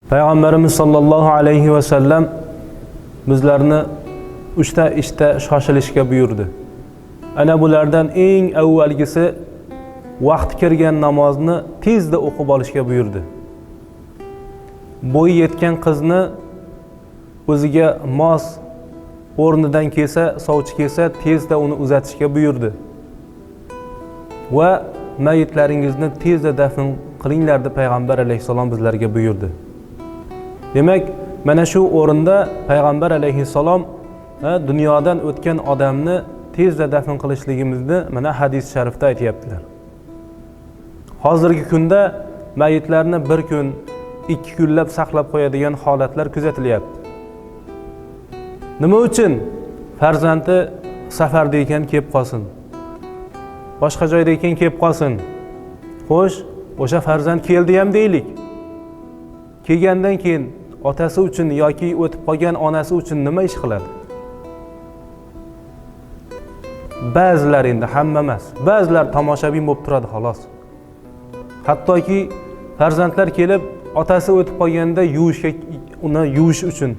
Payg'ambarimiz sollallohu alayhi vasallam bizlarni uchta ishda shoshilishga buyurdi. Ana bulardan eng avvalgisi vaqti kirgan namozni tezda o'qib olishga buyurdi. Bo'yi yetgan qizni o'ziga mos o'rnidan kelsa, sovchi kelsa, tezda uni uzatishga buyurdi. Va mayitlaringizni tezda dafn qilinglar deb payg'ambar alayhissalom bizlarga buyurdi. Demak, mana shu o'rinda payg'ambar alayhissalom dunyodan o'tgan odamni tezda dafn qilishligimizni mana hadis sharifda aytyaptilar. Hozirgi kunda mayitlarni bir kun, ikki kunlab saqlab qo'yadigan holatlar kuzatilyapti. Nima uchun? Farzandi safarda ekan kelib qolsin, boshqa joyda ekan kelib qolsin. Xo'sh, o'sha farzand keldi ham deylik. Kelgandan keyin otasi uchun yoki o'tib qolgan onasi uchun nima ish qiladi? Ba'zilar, endi hamma emas, ba'zilar tomoshabin bo'lib turadi xolos. Hattoki farzandlar kelib otasi o'tib qolganda yuvishga, uni yuvish uchun,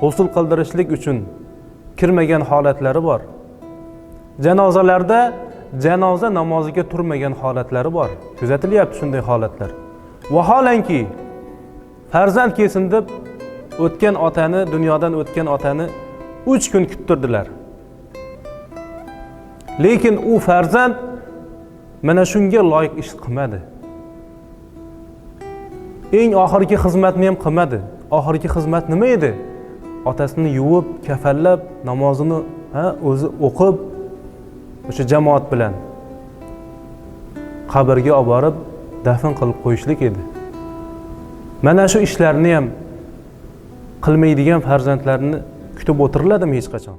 g'usul qildirishlik uchun kirmagan holatlari bor. Janozalarda janoza namoziga turmagan holatlari bor. Kuzatilyapti shunday holatlar. Vaholanki farzand kelsin deb o'tgan otani, dunyodan o'tgan otani 3 kun kuttirdilar. Lekin u farzand mana shunga loyiq ish qilmadi. Eng oxirgi xizmatni ham qilmadi. Oxirgi xizmat nima edi? Otasini yuvib, kafanlab, namozini o'zi o'qib, o'sha jamoat bilan qabrga olib borib dafn qilib qo'yishlik edi. Mana shu ishlarni ham qilmaydigan farzandlarni kutib o'tiriladimi hech qachon?